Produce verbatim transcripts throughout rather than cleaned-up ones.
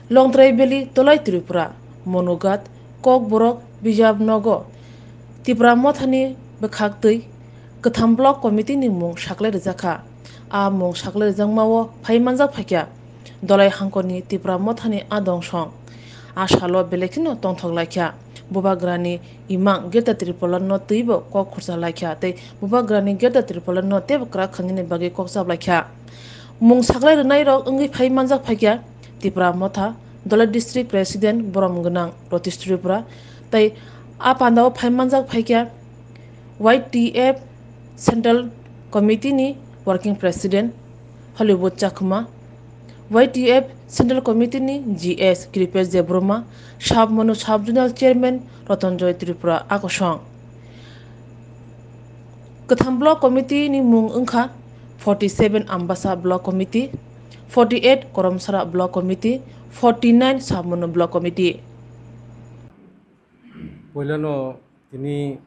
Longtrai Valley, Dolai Tripura, Monugat, Kokborok, Bijapnogo, Tipra Mothani bwkhaktwi kwtham block committee ni mung saklai rijak kha. A mung saklai rijakmao phai manjak phaikha Dolai hangkorni Tipra Mothani adong song. A salo belai kheno tongthok laikha. Bubagrani imang Greater Tripura no twibo kok khursa laikha tei Bubagrani Greater Tripura no teibo kwrak khainani bagwi kok chap laikha. Mung saklai rwnairok wngwi phai manjak phaikha Tipra Motha, Dolai District President Borom Gwnang Ratish Tripura tei a pandao phai manjak phaikha Y T F Central Committee ni Working President Hollywood Chakma, Y T F Central Committee ni G S Kripesh Debbarma, Sub Manu Sub Zonal Chairman Rotonjoy Tripura akosong. Kwtham Block Committee ni mung wngkha forty seven Ambasa Block Committee, forty eight Koromsara Block Committee, forty nine Sub Manu Block Committee. Poilano tini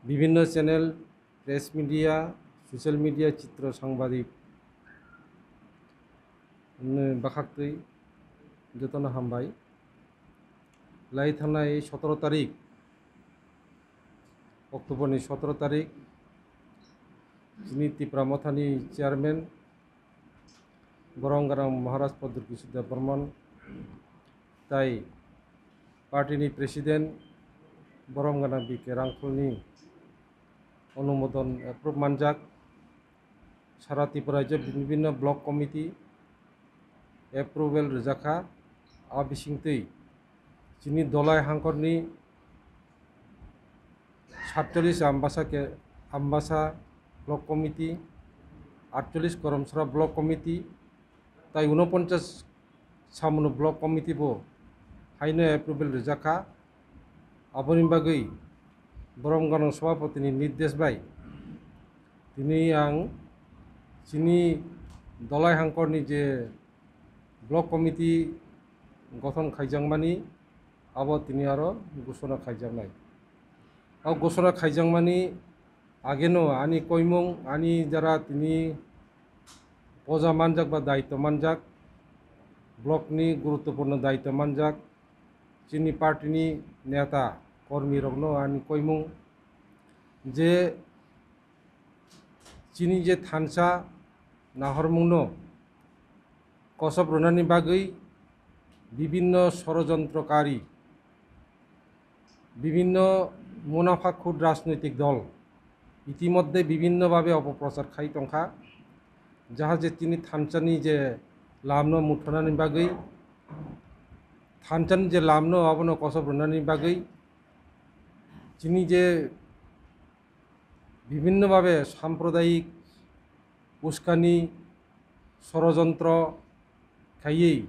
bibhinno channel, press media, social media, chitro sangbadik, mm, bwkhaktwi jotono hambai. Lai thanai sotoro tarik, October ni sotoro tarik, chini Tipra Mothani chairman, Borom Gwnang Maharaj Pradyot Kishore Debbarma tai party ni president Borom Gwnang B K Rangkholni onumodon approve manjak, sara Tripura je bibhinno block committee approval rijakha, a bisingtwi chini Dolai hangkorni satcholish Ambasa ke, Ambasa Block Committee, atcholish Koromsara Block Committee, tai unoponchas Sub Manu Block Committee bo haino approval rijakha. Aboni bagwi Borom Gwnang Sabhapati ni nirdesh bai tini ang chini Dolai hangkorni je Block Committee gothon khaijakmani, abo tini aro gusona khaijaknai. O gusona khaijakmani ageno ani koimung, ani jara tini poja manjak ba daityo manjak, block ni guruttopurno daityo manjak, chini party ni neta kormi rokno ani koimung je chini je thansa nahormungno kochop rwnani bagwi bibhinno sorojontrokari, bibhinno munafakhur rajnoitik dol itimodhye bibhinno bhabe opoprochar khai tongkha, jaha je chini thansani je lamno muthanani bagwi, thansani je lamno abono kochop rwnani bagwi chini je bibhinno bhabe sampradayik uskani sorojontro khaiwi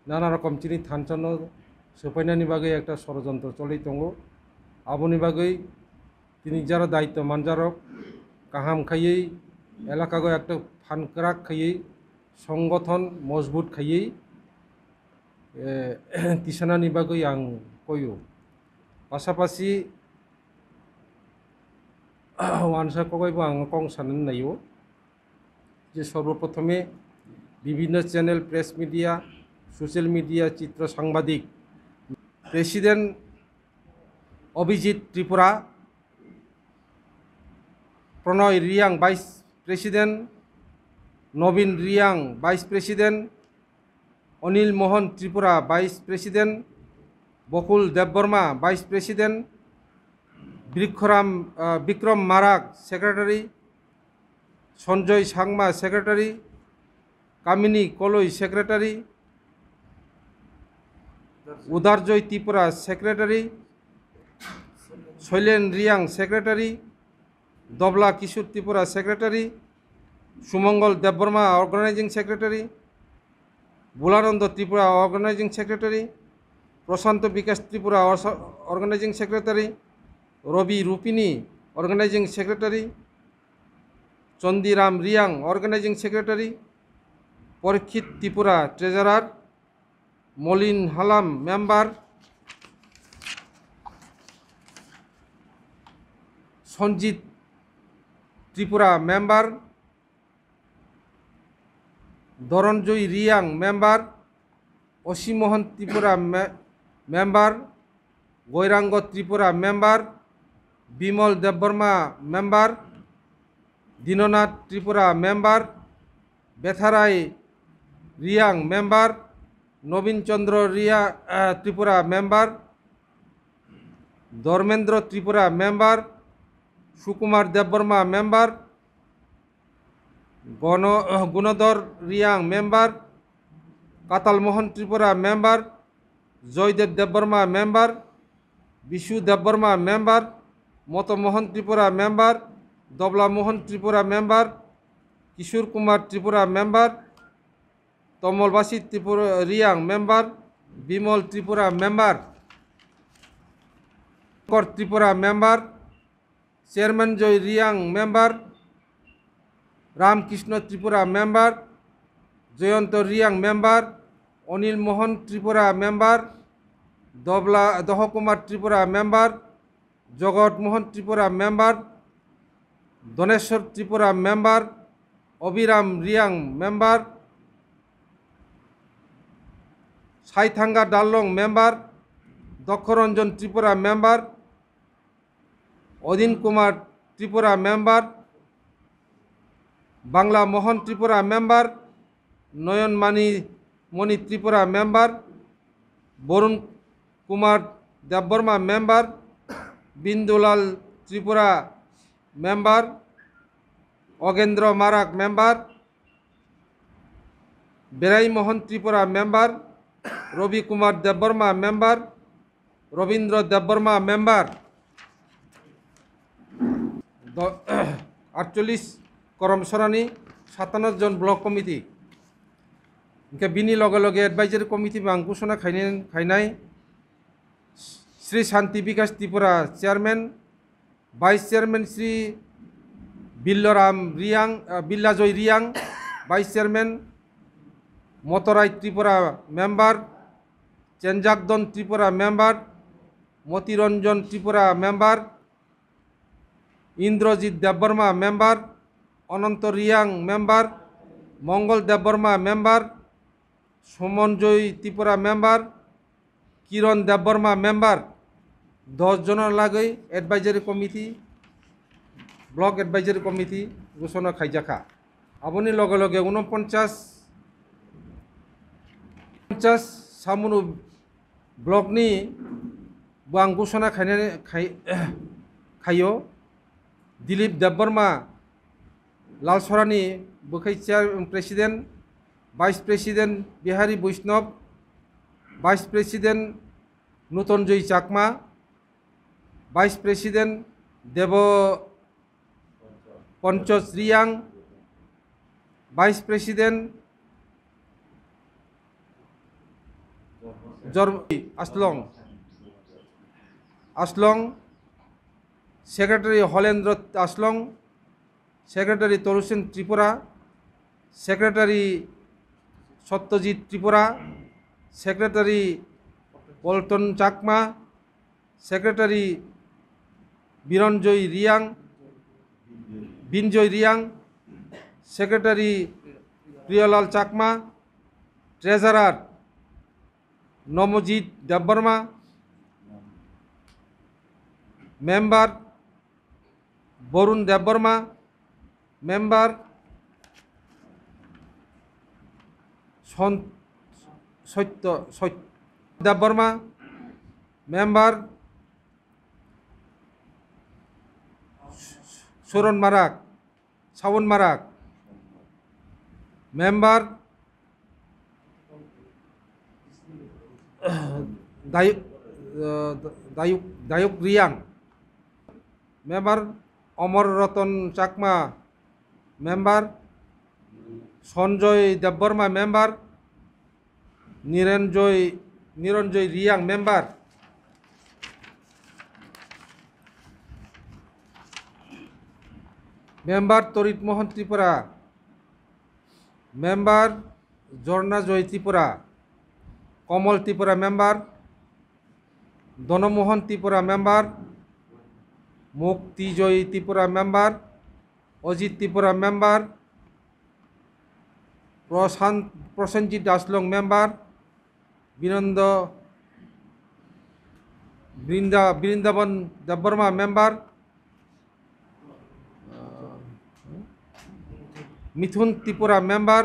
nana rokom chini thansano swpainani bagwi ekta sorojontro cholwi tongo. Aboni bagwi tini jara daityo manjarok kaham khaiwi elakago ekta phan kwrak khaiwi songgothon mojbut khaiwi, eh, tisanani bagwi ang koio. Pasapasi wansa kokaibo ang kong sanani naio je sorboprothome bibhinno channel, press media, social media, chitro sangbadik, President Abhijit Tripura, Pronoy Reang Vice President, Nobin Reang Vice President, Anil Mohan Tripura Vice President, Bakul Debbarma Vice President, Bikram, ah, Bikram Marak Secretary, Sanjoy Sangma Secretary, Kamini Koloi Secretary, Udarjoy Tripura Secretary, Soilen Reang Secretary, Dobla Kishore Tripura Secretary, Sumongol Debbarma Organizing Secretary, Bulanando Tripura Organizing Secretary, Prashanto Bikash Tripura Orsa-, Organizing Secretary, Robi Rupini Organizing Secretary, Chandiram Reang Organizing Secretary, Porikshit Tripura Treasurer, Molin Halam Member, Sanjit Tripura Member, Doronjoy Riang, member, Osi Mohan Tripura, me-, member, Goirango Tripura, member, Bimol Debbarma, member, Dinonath Tripura, member, Betharai Riang, member, Nobin Chandra Ria-, eh, Tripura, member, Dharmendra Tripura, member, Sukumar Debbarma, member, Gono-, eh, Gunodhor Riang, member, Katal Mohan Tripura, member, Joydev Debbarma, member, Bishu Debbarma, member, Moto Mohan Tripura, member, Dobla Mohan Tripura, member, Kishore Kumar Tripura, member, Tomol Basi Tripura, Riang, member, Bimol Tripura, member, Shankar Tripura, member, Chairman Joy Riang, member, Ram Krishna Tripura, member, Joyonto Riang, member, Onil Mohan Tripura, member, Dobla, Doho Kumar Tripura, member, Jogot Mohan Tripura, member, Doneswar Tripura, member, Obiram Riang, member, Saithanga Darlong, member, Dokhoranjan Tripura, member, Odin Kumar Tripura, member, Bangla Mohan Tripura, member, Noyon Mani, Moni Tripura, member, Borun Kumar Debbarma, member, Bindulal Tripura, member, Ogendro Marak, member, Berai Mohan Tripura, member, Robi Kumar Debbarma, member, Robindra Debbarma, member. Do-, aatcholish Korom Sorani, satanno jon block committee. Hingke bini loge loge advisory committee bo ang gusona khainai, khainai Sri Shanti Bikash Tripura, chairman, Vice Chairman Sri Billaram Riang, ah, Billajoy Riang, Vice Chairman, Motorai Tripura member, Chenjakdon Tripura member, Motiranjan Tripura member, Indrajit Debbarma member, Ananto Riang member, Mongol Debbarma member, Sumonjoy Tripura member, Kiron Debbarma member, dos jono lagoi advisory committee, block advisory committee gusona khaijakha. Aboni loge loge unoponchas, ponchas Samunu block ni bo ang gusona khainani khai-, khaio. Dilip Debbarma, Lalsorani bwkhai chair, president, vice president Bihari Vaishnav, vice president Nutonjoy Chakma, vice president Debo Ponchos Riang, vice president Jor-, Aslong, Aslong, secretary Holendro Aslong, secretary Torusen Tripura, secretary Satyajit Tripura, secretary Polton Chakma, secretary Biranjoy Riang, Binjoy Riang, secretary Priyalal Chakma, treasurer Nomojit Debbarma, member Borun Debbarma, member Son-, Sotto, Sot-, Debbarma, member Suron Marak, Sawan Marak, member Dayuk, eh, Dayuk, Dayuk Riang, member Omor Ratan Chakma, member Sanjoy Debbarma, member Niranjoy, Niranjoy Riang, member. Member Torit Mohan Tripura, member Jorna Joy Tripura, Komol Tripura, member Dono Mohan Tripura, member Mukti Joy Tripura, member Ojit Tripura, member Prosan-, Prosenjit Aslong member, Binondo Brinda-, Brindaban Debbarma member, uh, Mithun Tripura member,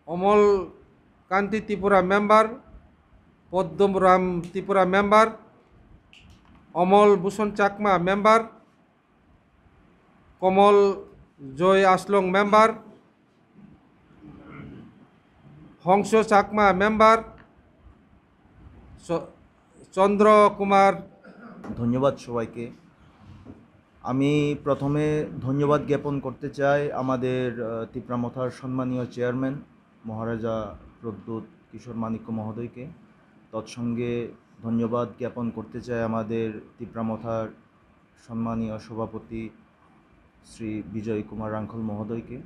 Omol Kanti Tripura member, Poddom Ram Tripura member, Omol Buson Chakma member, Komol Joy Aslong member, Hongso Chakma member, চ-, চন্দ্র কুমার। ধন্যবাদ সবাইকে। আমি প্রথমে ধন্যবাদ জ্ঞাপন করতে চাই আমাদের, আহ, তিপ্রা মথার সম্মানীয় চেয়ারম্যান মহারাজা প্রদ্যুৎ কিশোর মাণিক্য মহোদয়কে। তৎসঙ্গে ধন্যবাদ জ্ঞাপন করতে চাই আমাদের তিপ্রা মথার সম্মানীয় সভাপতি শ্রী বিজয় কুমার রাংখল মহোদয়কে।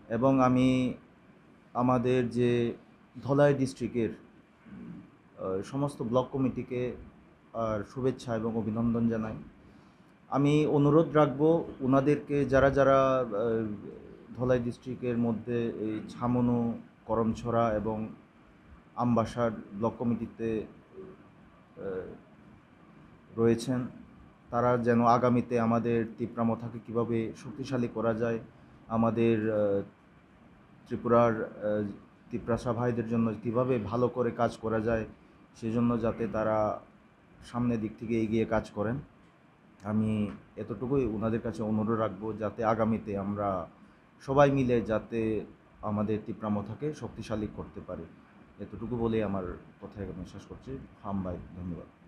এবং আমি আমাদের যে ধলাই ডিস্ট্রিক্টের, আহ, সমস্ত ব্লক কমিটিকে আর শুভেচ্ছা এবং অভিনন্দন জানাই। আমি অনুরোধ রাখবো ওনাদেরকে, যারা যারা, আহ, ধলাই ডিস্ট্রিক্টের মধ্যে এই ছামনু, করমছড়া এবং আমবাসার ব্লক কমিটিতে, আহ, রয়েছেন, তারা যেন আগামীতে আমাদের তিপ্রা মথাকে কীভাবে শক্তিশালী করা যায়, আমাদের, আহ, ত্রিপুরার, আহ, তিপ্রাসা ভাইদের জন্য কীভাবে ভালো করে কাজ করা যায়, সেজন্য যাতে তারা সামনের দিক থেকে এগিয়ে কাজ করেন। আমি এতটুকুই ওনাদের কাছে অনুরোধ রাখবো, যাতে আগামীতে আমরা সবাই মিলে যাতে আমাদের তিপ্রা মথাকে শক্তিশালী করতে পারি। এতটুকু বলেই আমার কথা এখানে শেষ করছি। হামবাই, ধন্যবাদ।